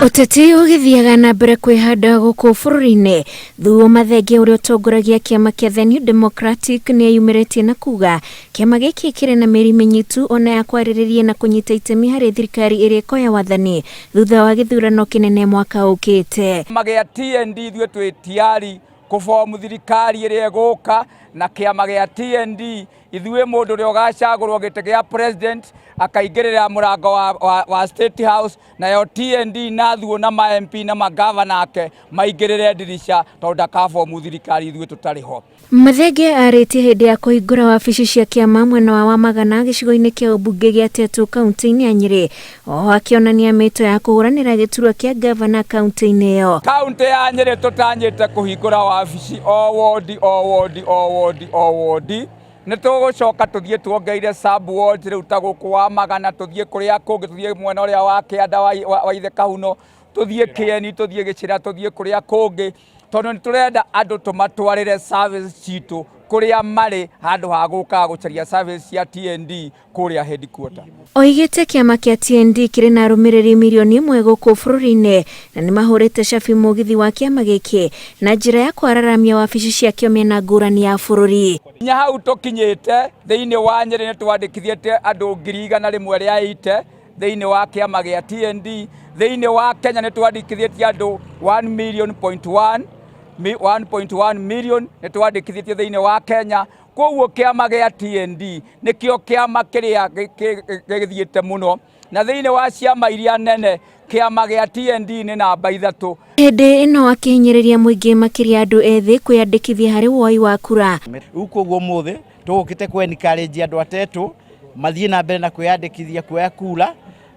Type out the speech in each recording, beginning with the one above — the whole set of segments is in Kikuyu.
Ũteti ũgĩthiaga na mbere kwĩhanda gũkũ bũrũri-inĩ, Thuo Mathenge ũrĩa ũtongoragia kĩama kĩa The New Democratic nĩeyumĩrĩtie na kuga kĩama gĩkĩ kĩrĩ na mĩri mĩnyitu ona ya kwarĩrĩria na kũnyita itemi harĩ thirikari ĩrĩa ĩkoya wathani thutha wa gĩthurano kĩnene mwaka ũkĩte. Kĩama gĩa TND ithuĩ twĩ tiari kũbomu thirikari ĩrĩa ĩgũka na kĩama gĩa TND ithuĩ mũndũ ũrĩa ũgacagũrwo gĩtĩ gĩa president akaingĩrĩra mũrango wa, wa, wa State House nayo TND na thuo na ma MP na magavana ake maingĩrĩre ndirica tondũ ndakabomu thirikari ithuĩ tũtarĩ ho. Mathenge arĩtie hĩndĩ ya kũhingũra wabici cia kĩama mwena wa Wamagana gĩcigo-inĩ kĩa ũmbunge gĩa Tetu kaunti-inĩ ya Nyĩrĩ, oho akĩonania mĩto ya kũhũranĩra gĩturwa kĩa ngavana kaunti-inĩ ĩyo. Kaunti ya Nyĩrĩ tũtanyĩte kũhingũra wabici o wondi o wondi o wondi o wondi. Nĩ tũgũcoka tũthiĩ tuongereire sub wards rĩu ta gũkũ Wamagana, tũthiĩ kũrĩa kũngĩ, tũthiĩ mwena ũrĩa wa kĩanda wa Ithe Kahuno, tũthiĩ Kĩeni, tũthiĩ Gĩcĩra, tũthiĩ kũrĩa kũngĩ, tondũ nĩ tũrenda andũ tũmatwarĩre service citũ kũrĩa marĩ handũ ha gũkaga gũcaria service cia TND kũrĩa headquarter. Oigĩte kĩama kĩa TND kĩrĩ na arũmĩrĩri mirioni ĩmwe gũkũ bũrũri-inĩ na nĩmahũrĩte cabi mũgithi wa kĩama gĩkĩ na njĩra ya kwararamia wabici ciakĩo mĩena ngũrani ya bũrũri. Nginya hau tũkinyĩte thĩinĩ wa Nyĩrĩ nĩ twandĩkithĩtie andũ 180,000 thĩinĩ wa kĩama gĩa TND. Thĩinĩ wa Kenya nĩ twandĩkithĩtie andũ 1 million point one, 1.1 million nĩ twandĩkithĩtie thĩinĩ wa Kenya. Koguo kĩama gĩa TND nĩkĩo kĩama kĩrĩa gĩthiĩte mũno, na thĩinĩ wa ciama iria nene kĩama gĩa TND nĩ namba 3. Hĩndĩ ĩno akĩhinyĩrĩria mũingĩ makĩria andũ ethĩ kwĩyandĩkithia harĩ woi wa kura. Rĩu koguo ũmũthĩ tũgũkĩte kũ encourage andũ atetũ mathiĩ na mbere na kwĩyandĩkithia kuoya kura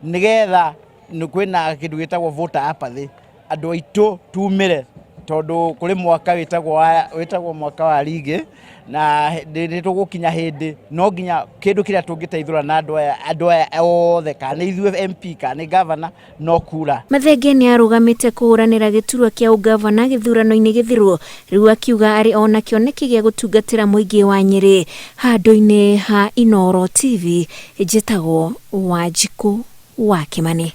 nĩgetha kwĩna kĩndũ gĩtagwo voter apathy, andũ aitũ tumĩre tondũ kũrĩ mwaka wĩtagwo mwaka wa rigi na nĩ tũgũkinya hĩndĩ no nginya kĩndũ kĩrĩa tũngĩteithũra na andũ aya othe kana nĩ ithuĩ MP kana nĩ governor no kura. Mathenge nĩ arũgamĩte kũhũranĩra gĩturwa kĩa ũgavana gĩthurano-inĩ gĩthiru, rĩu akiuga arĩ ona kĩoneki gĩa gũtungatĩra mũingĩ wa Nyĩrĩ. Handũ-inĩ ha Inooro TV, njĩtagwo Wanjikũ wa Kĩmani.